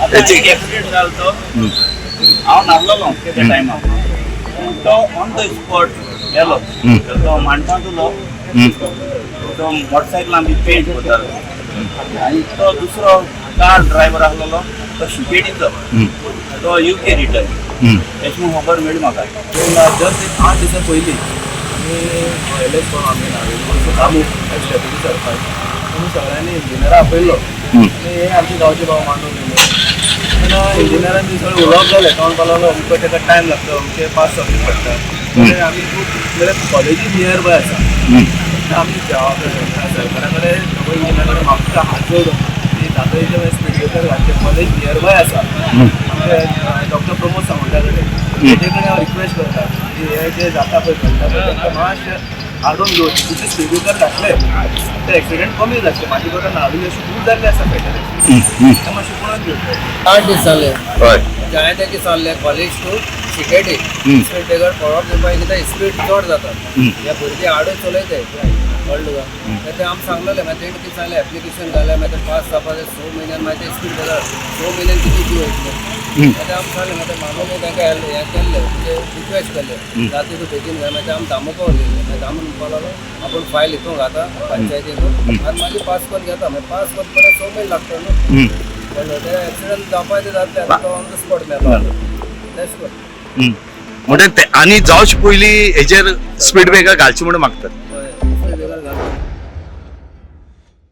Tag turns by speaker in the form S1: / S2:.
S1: एक एक्सिडेंट जालो तो हांव नासलेलो त्या टायमार. तो ऑन the spot गेलो. तो मांडपांत उलो, तो मोटरसायकलान बी पेंट करतालो आनी तो दुसरो कार ड्रायव्हर आसलेलो तो शिकेटीचो, तो युके रिटर्न अशें म्हूण खबर मेळ्ळी म्हाका.
S2: जस्ट एक 8 दिसां पयलीं आमी एल एस आमी नावेलीचो दामू एज डेप्युटी सरपंच, आमी सगळ्यांनी इंजिनियरा आपयल्लो आनी हे आमचे गांवचे भाव मांडून येयले. तेन्ना इंजिनियरान ती सगळें उलोवप जालें. तो म्हणपाक लागलो, अमको ताका टायम लागता, अमके 5-6 दीस पडटा. म्हणजे आमी खूब, म्हणल्यार कॉलेजी नियर बाय आसा. आमी गांवा कडेन, सरकारा कडेन, इंजिनियरा कडेन मागता हात जोडून की जाता स्पीड ब्रेकर घालचे. कॉलेज नियर बाय आसा. आमचे डॉक्टर प्रमोद सावंता कडेन, तेजे कडेन हांव रिक्वेस्ट करता की हे जे जाता पळय, घडटा पळय, तांकां मातशें हाडून घेवचें. दुसरे स्पीड ब्रेकर घातले ते एक्सिडेंट कमी जातले. म्हाजे बरोबर नावेली अशी खूब जाल्ले आसा फेटल एक्सिडेंट, ते मातशें पळोवन घेवचें.
S3: 8 दीस जाले.
S1: हय.
S3: जाय ते चालले कॉलेज टू सिकेटी, स्पीड ब्रेकर पळोवप दिवपाक कित्याक स्पीड चड जाता. हे भुरगे आडू चलयते, कळ्ळें तुका? मागीर ते आमी सांगलेले. मागीर तेणी कितें सांगलें, एप्लिकेशन घालें, मागीर ते 5 जावपा 6 म्हयन्यान, मागीर ते स्पीड ब्रेकर 6 म्हयन्यान कितें जीव वयतले? मागीर ते आमी सांगलें. मागीर ते मानून तांकां हें केल्लें, म्हणजे रिक्वेस्ट केल्लें, जाता तूं बेगीन घाल. मागीर ते आमी दामूक उलयले. मागीर दामू म्हणपाक लागलो, आपूण फायल हितून घाता पंचायतीकून आनी मागीर पास करून घेता. मागीर पास करून परत 6 म्हयने लागता न्हू, कळ्ळें? ते एक्सिडंट जावपाक ते जातले. आतां तो ऑन the spot मेलो तेश करून.
S4: म्हणजे ते आनी जावचे पयलीं हेजेर स्पीड ब्रेकर घालचे म्हणून मागतात.
S3: हय, स्पीड ब्रेकर घालता.